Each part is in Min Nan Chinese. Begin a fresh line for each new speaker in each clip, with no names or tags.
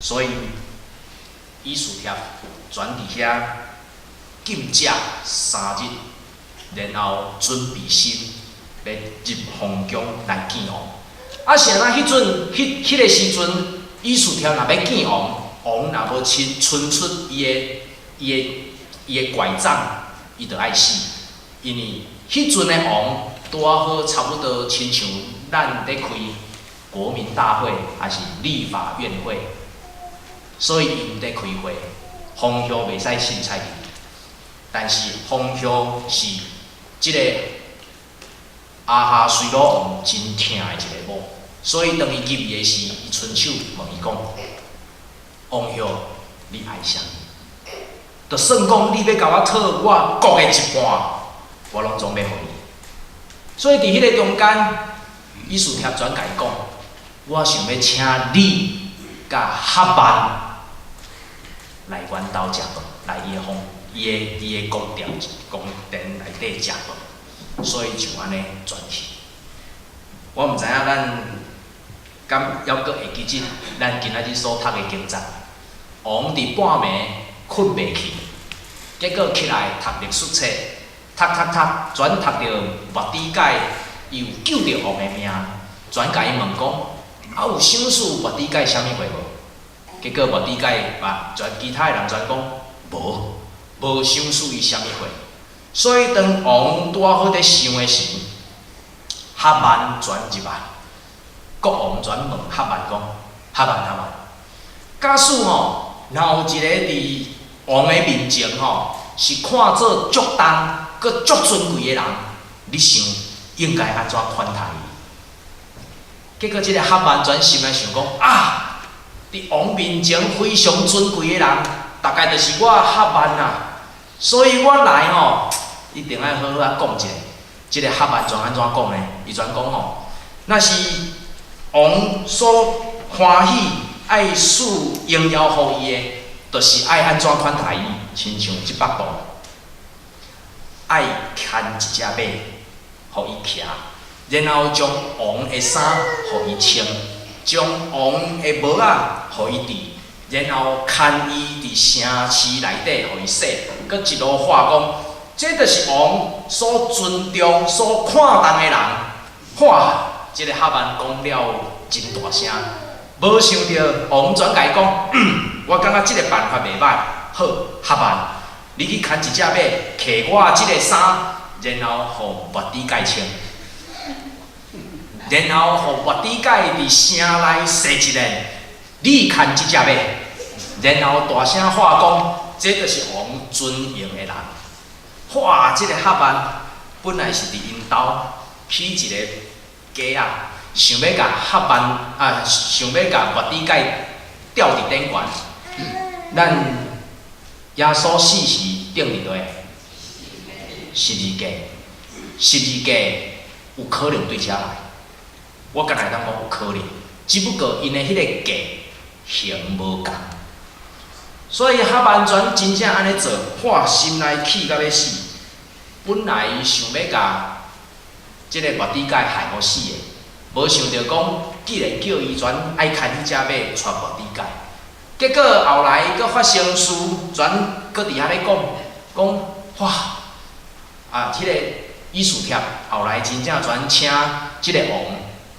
所以以斯帖轉佇遐禁食3日，然後準備心欲入皇宮來見王。啊，是按怎彼陣，彼彼个時陣，以斯帖若欲見王，王若無親伸出伊的伊的伊的拐杖，伊就愛死。因為彼陣的王拄仔好差不多親像咱咧開國民大會，抑是立法院會，所以𪜶咧開會，皇后袂使凊彩入去。但是皇后是這个亞哈隨魯王真疼的一个某，所以當伊入去的時，伊伸手問伊講：王后，你愛啥物？就算講你欲共我討我國的一半，我攏總欲予你。所以佇彼个中間，以斯帖轉共伊講：我想欲請你佮哈曼來阮兜食飯，來伊的皇、伊的伊的宮殿、宮殿內底食飯。所以就按呢轉去。我毋知影咱敢猶閣會記得咱今仔日所讀的經節。王佇半暝睏袂去，結果起來讀歷史冊，讀讀讀，轉讀著末底改，伊有救著王的命，轉共伊問講：啊有賞賜末底改啥物貨無？結果末底改把全其他的人轉講無，無賞賜伊啥物貨。所以當王拄仔好佇想的時，哈曼轉入來，國王轉問哈曼講：哈曼哈曼，假使吼，若有一个佇王的面前吼，是看做足重、閣足尊貴的人，你想應該按怎款待伊？結果這个哈曼轉心內想講：啊，佇王面前非常尊貴的人，大概就是我哈曼啊。所以我來吼，一定愛好好仔講一下。這个哈曼轉按怎講呢？伊轉講吼，若是王所歡喜愛賜榮耀予伊的，就是愛按怎款待伊，親像這幅圖，愛牽一隻馬，予伊騎，然後將王的衫予伊穿，將王的帽仔予伊戴，然後牽伊佇城市內底予伊踅，閣一路喊講，這就是王所尊重、所看重的人。哇！這个哈曼講了真大聲，無想著王轉共伊講，我感覺這个辦法袂䆀。好，哈曼，你去牽一隻馬，騎我這个衫，然後予末底改穿，然後予末底改佇城內踅一輪，你牽這隻馬，然後大聲喊講，這就是王尊榮的人。哇！這个哈曼本來是佇𪜶兜起一個雞仔，想欲共哈曼啊，想欲共末底改吊佇頂懸。咱耶穌死是釘佇佗？十字架，十字架有可能對遮來。我敢若會當講有可能，只不過𪜶的彼个架型無仝。所以哈曼轉真正按呢做，哇，心內氣甲欲死。本來伊想欲共這个末底改害予死的，無想著講，既然叫伊轉愛牽彼隻馬帶末底改，結果後來閣發生事，轉閣佇遐咧講，講哇，啊，彼个以斯帖後來真正轉請這个王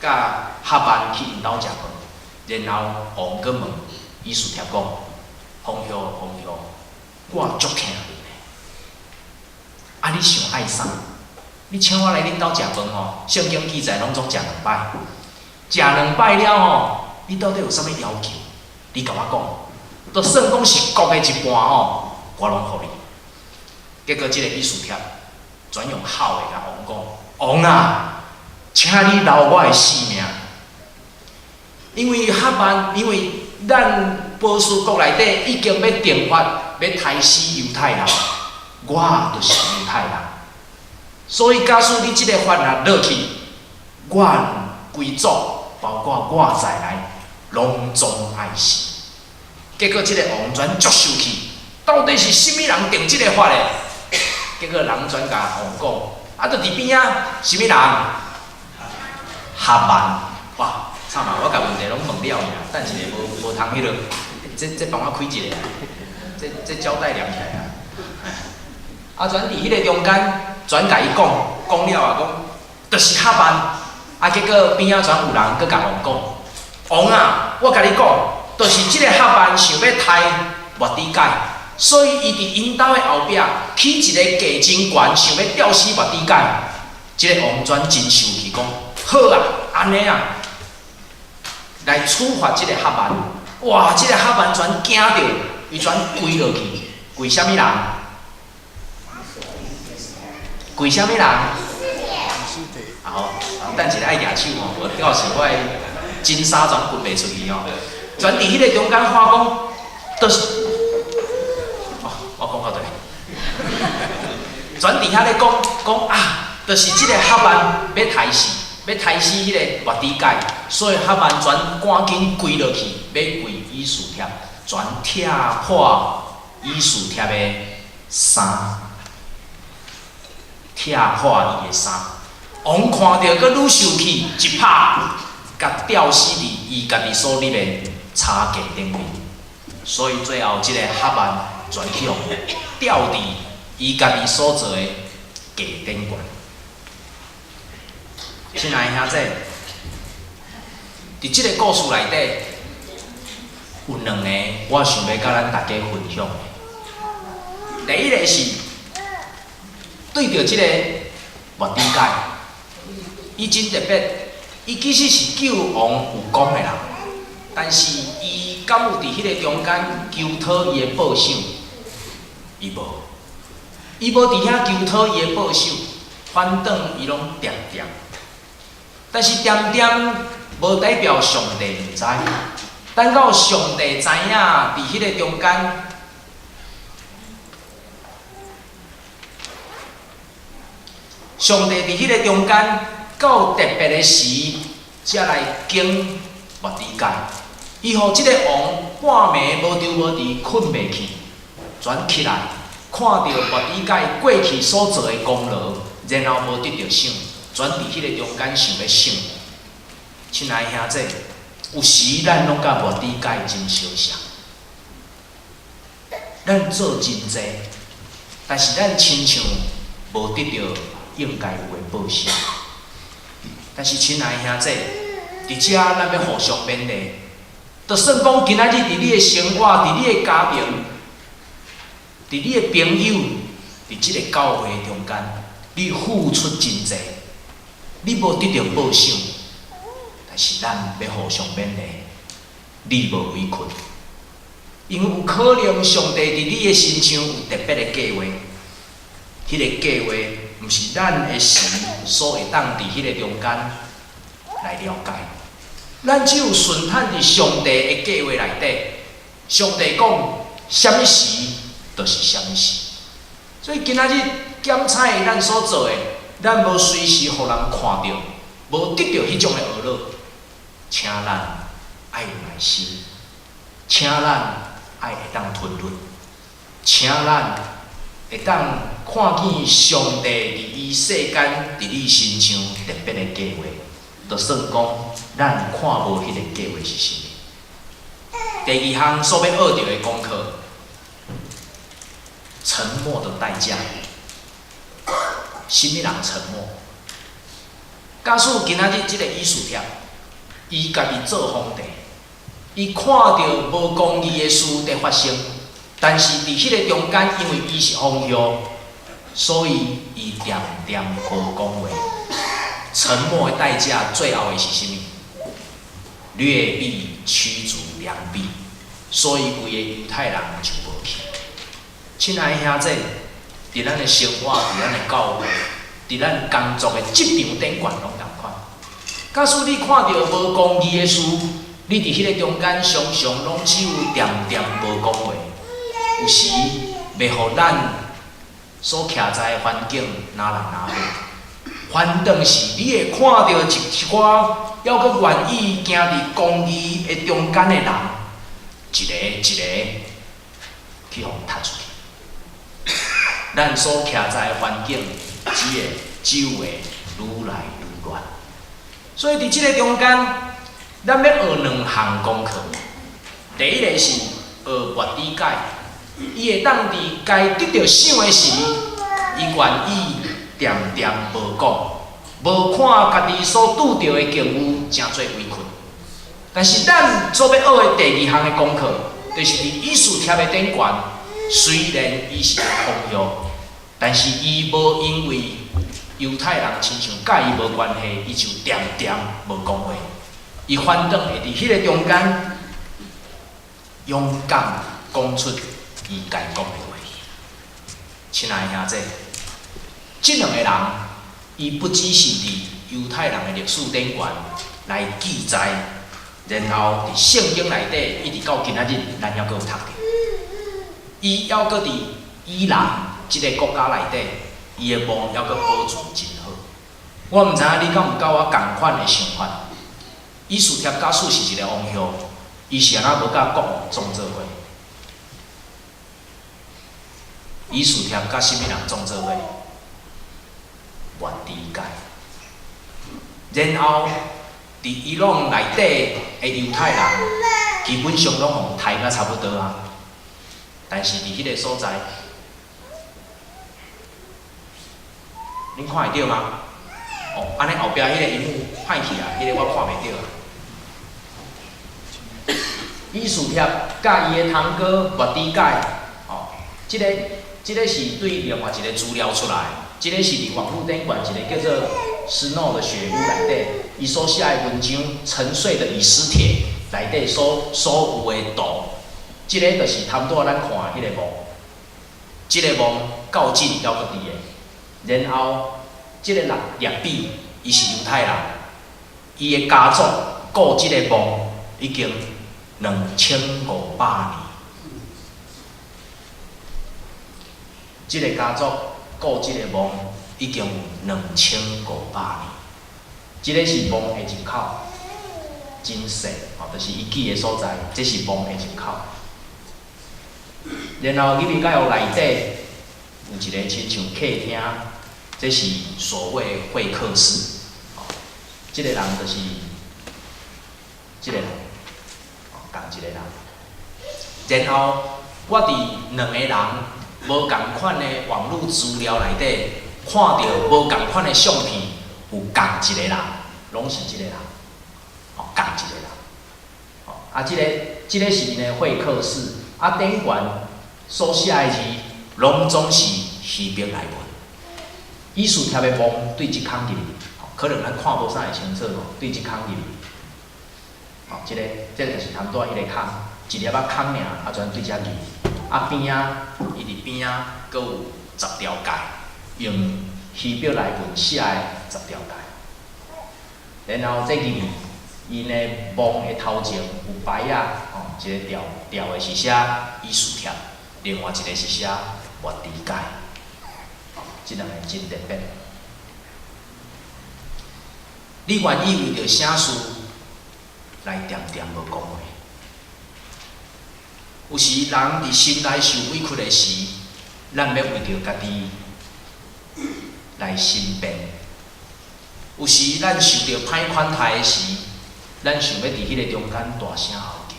佮哈曼去𪜶兜食飯，然後王閣問以斯帖講：皇后，皇后，我足疼恁的，啊，你想愛啥？你請我來恁兜食飯吼，聖經記載攏總食兩擺，食兩擺了吼，你到底有啥物要求？你共我講，就算講是國的一半吼，我攏予你。結果這个以斯帖轉用吼的共王講：王啊，請你饒我的性命，因為哈曼，因為咱波斯國內底已經欲定法，欲刣死猶太人，我就是猶太人。所以假使你這个法若落去，阮規族，包括我在內，攏總愛死。結果這个王轉足生氣，到底是啥物人定這个法的？結果人轉共王講，啊，就佇邊仔，啥物人？哈曼，哇，慘啊！我共問題攏問了爾，等一下無無通彼落。這這幫我開一下，這這膠帶黏起來啊！啊，轉佇彼个中間，轉共伊講，講了啊，講，就是哈曼。啊，結果邊仔轉有人閣共王講，王啊，我共你講，就是這个哈曼想欲刣末底改，所以伊佇𪜶兜的後壁起一个計真懸，想欲吊死末底改。這个王轉真生氣，講好啊，按呢啊，來處罰這个哈曼。哇！這个哈曼全驚著，伊全跪落去，跪啥物人？跪啥物人？好，等一下愛舉手吼，無表示我的金沙全滾袂出去吼。全佇彼个中間喊講，就是，哦，我講到佗？全佇遐咧講講啊，就是這个哈曼欲刣死，欲刣死彼个末底改，所以哈曼全趕緊跪落去，欲跪以斯帖，全拆破以斯帖的衫，拆破伊的衫。王看著閣愈生氣，一拍，共吊死佇伊家己所立的柴架頂面。所以最後，這个哈曼全去予吊佇伊家己所做的架頂懸。親愛的兄弟，佇這个故事內底，有兩个我想欲佮咱大家分享的。第一个是對著這个末底改，伊真特別，伊其實是救王有功的人，但是伊敢有佇彼个中間求討伊的報賞？伊無，伊無佇遐求討伊的報賞，反轉伊攏恬恬。但是恬恬無代表上帝毋知，等到上帝知影佇彼个中間，上帝佇彼个中間到特別的時，才來警末底改。伊予這个王半暝無昼無時睏袂去，轉起來看著末底改過去所做的功勞，然後無得著賞。轉佇彼个中間想欲賞。親愛兄弟，有時咱攏佮末底改真相像，咱做真濟，但是咱親像無得著應該有的報賞。但是親愛兄弟，佇遮咱欲互相勉勵，就算講今仔日佇你的生活、佇你的家庭、佇你的朋友、佇這个教會中間，你付出真濟，你無得著報賞，但是咱欲互相勉勵，你無委屈，因為有可能上帝佇你的身上有特別的計畫，彼个計畫毋是咱的時所會當佇彼个中間來了解。咱只有順趁佇上帝的計畫內底，上帝講啥物時，就是啥物時。所以今仔日檢採咱所做的，咱無隨時予人看著，無得著彼種的呵咾，請咱愛有耐心，請咱愛會當吞忍，請咱會當看見上帝佇伊世間、佇你身上特別的計畫，就算講咱看無彼个計畫是啥物。第二項所欲學著的功課，沉默的代價。啥物人沉默？假使今仔日這个以斯帖，伊家己做皇帝，伊看著無公義的事佇發生，但是佇彼个中間，因為伊是皇后，所以伊恬恬無講話。沉默的代價，最後會是啥物？劣幣驅逐良幣，所以規个猶太人就無去。親愛的兄弟，佇咱的生活，佇咱的教會，佇咱工作的職場頂懸攏仝款。假使你看著無公義的事，你佇彼个中間常常攏只有恬恬無講話，有時袂予咱所徛在的環境若來若好。反轉是你會看著一一寡猶閣願意行佇公義的中間的人，一个一个去予踢出去。咱所徛在的環境，只會愈來愈亂。所以佇這个中間，咱欲學兩項功課。第一个是學末底改，伊會當佇該得著賞的時，伊願意恬恬無講，無看家己所拄著的境遇成做圍困。但是咱所欲學的第二項的功課，就是佇以斯帖的頂懸，雖然伊是皇后，但是伊無因為猶太人親像佮伊無關係，伊就恬恬無講話。伊反轉會佇彼个中間勇敢講出伊該講的話。親愛的兄弟，這兩個人，伊不只是佇猶太人的歷史頂懸來記載，然後佇聖經內底，一直到今仔日，咱猶閣有讀著。伊猶閣佇伊朗這个國家內底，伊的墓猶閣保存真好。我毋知影你敢有佮我仝款的想法。以斯帖假使是一个王后，伊是按怎無佮國王創做伙？以斯帖佮啥物人創做伙？末底改。然後佇伊朗內底的猶太人，基本上攏予刣甲差不多啊。但是佇彼个所在，恁看會著嗎？哦，按呢後壁彼个螢幕歹去啊，彼个我看袂著啊。以斯帖佮伊的堂哥末底改，哦，這个是對另外一个資料出來，這个是佇網路頂懸一个叫做斯諾的雪屋內底，伊所寫的文章《沉睡的以斯帖》內底所有的圖，這个就是頭拄仔咱看的彼個墓，這个墓到今猶閣佇的，然後這个人列比，伊是猶太人，伊的家族顧這个墓已經2500年，這个家族顧這个墓已經有2500年，這个是墓的入口，真細，吼，就是伊記的所在，這是墓的入口。然後入去到內底有一个親像客廳，這是所謂會客室，吼，這个人就是這个人，仝一个人。然後我佇兩个人無仝款的網路資料內底看著無仝款的相片，有仝一個人，攏是這个人，吼，仝一個人，吼，啊，這个是𪜶的會客室，啊，頂懸所寫的字，攏總是希伯來文。以斯帖的墓對這空入去，可能咱看無啥會清楚吼，對這空入去，吼，這个就是頭拄仔彼个空，一粒仔空爾，啊，全對這入去。啊，邊仔，伊佇邊仔閣有十條界，用希伯來文寫的十條界。然後這入去，𪜶的墓的頭前有牌仔，吼，一个吊吊的是寫以斯帖，另外一个是寫末底改，這兩个真特別。你願意為著啥事來恬恬無講話？有時人佇心內受委屈的時，咱欲為著家己來申辯；有時咱受著歹款待的時，咱想欲佇彼个中間大聲吼叫。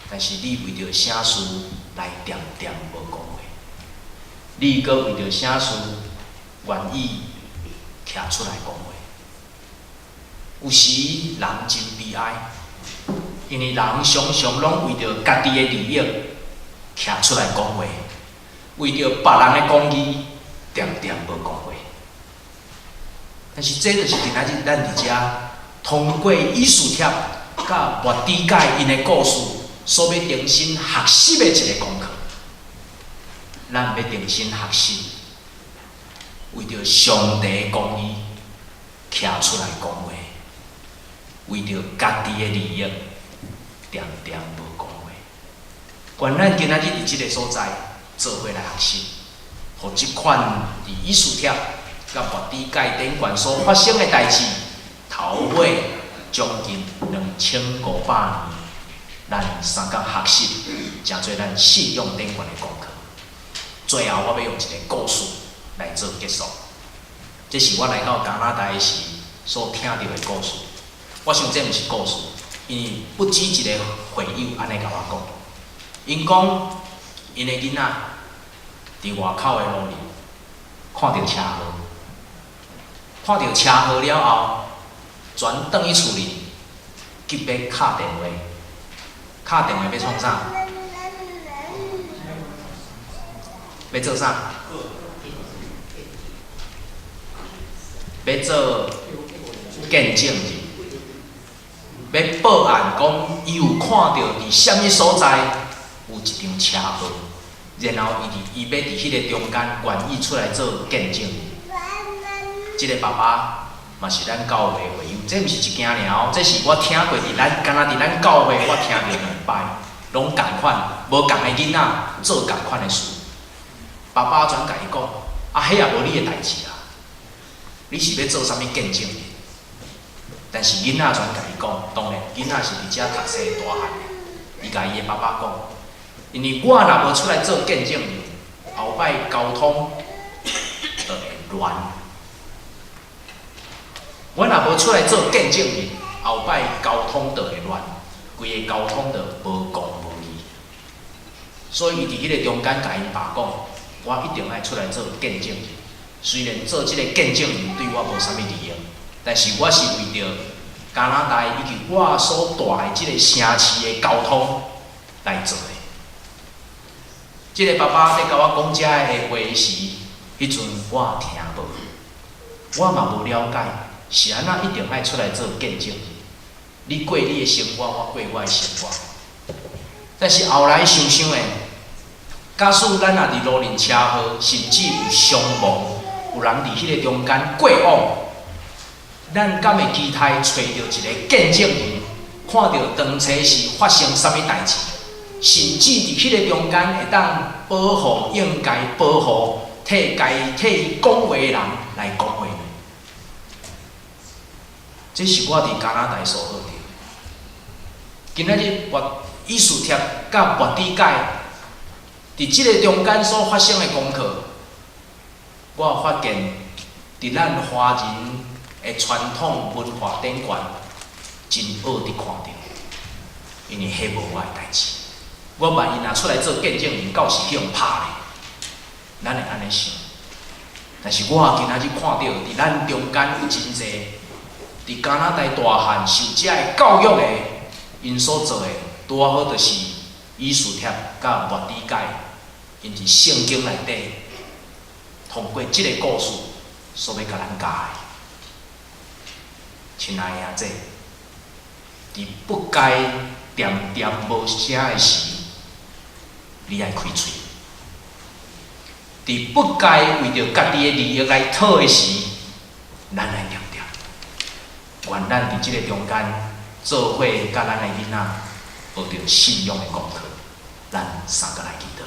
但是你為著啥事來恬恬無講話？你閣為著啥事願意徛出來講話？有時人真悲哀，因為人常常攏為著家己的利益徛出來講話，為著別人的公義，恬恬無講話。但是這就是今仔日咱佇遮通過以斯帖佮末底改𪜶的故事，所欲重新學習的一个功課。咱欲重新學習，為著上帝的公義徛出來講話，為著家己的利益，恬恬無講話。願咱今仔日佇這个所在做伙來學習，予這款佇以斯帖佮末底改頂懸所發生的代誌，頭尾將近2500年，咱相共學習，成做咱信仰頂懸的功課。最後，我欲用一个故事來做結束。這是我來到加拿大時所聽著的故事。我想這毋是故事，因為不止一个會友按呢共我講。𪜶講，𪜶的囡仔佇外口的路里看著車禍，看著車禍了後，轉轉去厝裡，急欲敲電話，敲電話欲創啥？欲做啥？欲做見證人，欲報案講伊有看著佇啥物所在有一場車禍，然後伊佇伊欲佇彼个中間願意出來做見證人。這个爸爸嘛是咱教會會友，這毋是一件爾哦，這是我聽過佇咱，敢若佇咱教會我聽著兩擺，攏仝款，無仝的囡仔做仝款的事。爸爸轉共伊講，啊，彼也無你的代誌啊，你是欲做啥物見證人？但是囡仔轉共伊講，當然囡仔是佇遮讀冊大漢的，伊共伊的爸爸講，因為我若無出來做見證人，後擺交通就會亂。我若無出來做見證人，後擺交通就會亂，規個交通就無公無義。所以伊佇彼个中間共𪜶爸講，我一定愛出來做見證人。雖然做這个見證人對我無啥物利益，但是我是為著加拿大以及我所蹛的這个城市的交通來做的。這个爸爸佇共我講這个話時，彼陣我聽無，我嘛無了解。是按怎一定愛出來做見證人？你過你的生活，我過我的生活。但是後來想想的，假使咱若佇路面車禍，甚至有傷亡，有人佇彼个中間過往，咱敢會期待揣著一个見證人，看著當初是發生啥物代誌，甚至佇彼个中間會當保護應該保護替該替伊講話的人來講話呢？這是我佇加拿大所學著。今仔日抹以斯帖佮末底改佇這个中間所發生的功課，我發現佇咱華人的傳統文化頂懸，真少佇看著，因為彼無我的代誌。我萬一若出來做見證人，到時去予拍咧，咱會按呢想。但是我今仔日看著佇咱中間有真濟佇加拿大大漢受這个教育的，𪜶所做的，拄仔好就是以斯帖佮末底改，𪜶佇聖經內底通過這个故事所欲共咱教的。親愛的兄弟，佇不該恬恬無聲的時，你愛開喙；佇不該為著家己的利益來討的時，咱愛恬恬。願咱佇這个中間做伙，佮咱的囡仔學著信仰的功課。咱三個來祈禱。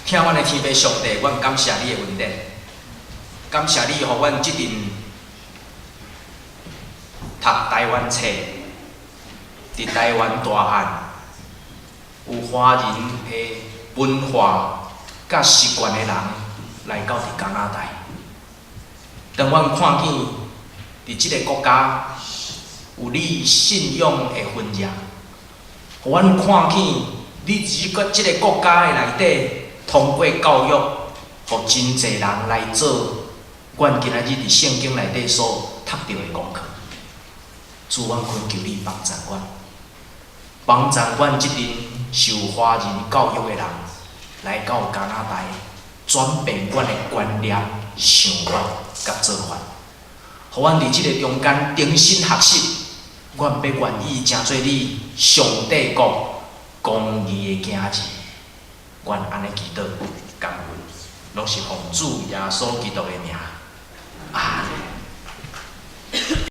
疼阮的天父上帝，阮感謝你的恩典，感謝你予阮這陣讀台灣冊，佇台灣大漢有華人的文化佮習慣的人來到佇加拿大。當阮看見佇這个國家有你信仰的分野，予阮看見你佇這个國家的內底，通過教育，予真濟人來做阮今仔日佇聖經內底所讀著的功課。主，阮懇求你幫助阮，幫助阮這陣受華人教育的人來到加拿大，轉變阮的觀念、想法佮做法，予阮佇這个中間重新學習，阮欲願意成做你上帝國公義的囝兒。阮按呢祈禱感恩，攏是奉主耶穌基督的名。阿門。